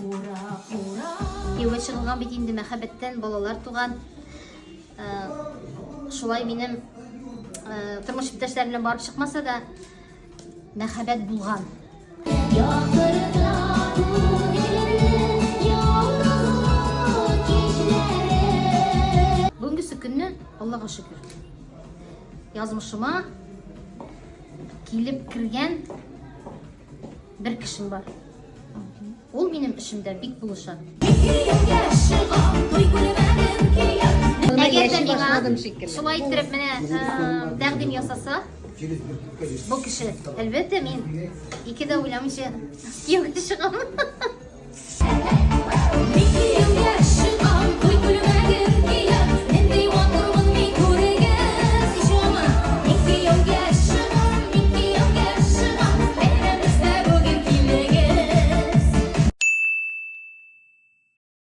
Кияүгә чыгылган бит инде мәхәббәттән балалар туган. Э, шулай минем э, тормыш иптәшләрем белән барып чыкмаса да, мәхәббәт булган. Бүгенгесе көнне Аллага шөкер. Язмышыма килеп кергән бер кешем бар. Ул минем эшемдә бик булыша. Әгәр дә миңа шулай иттереп менә тәкъдим ясаса, бу кеше, әлбәттә, мин ике дә уйламыйча кияүгә чыгам.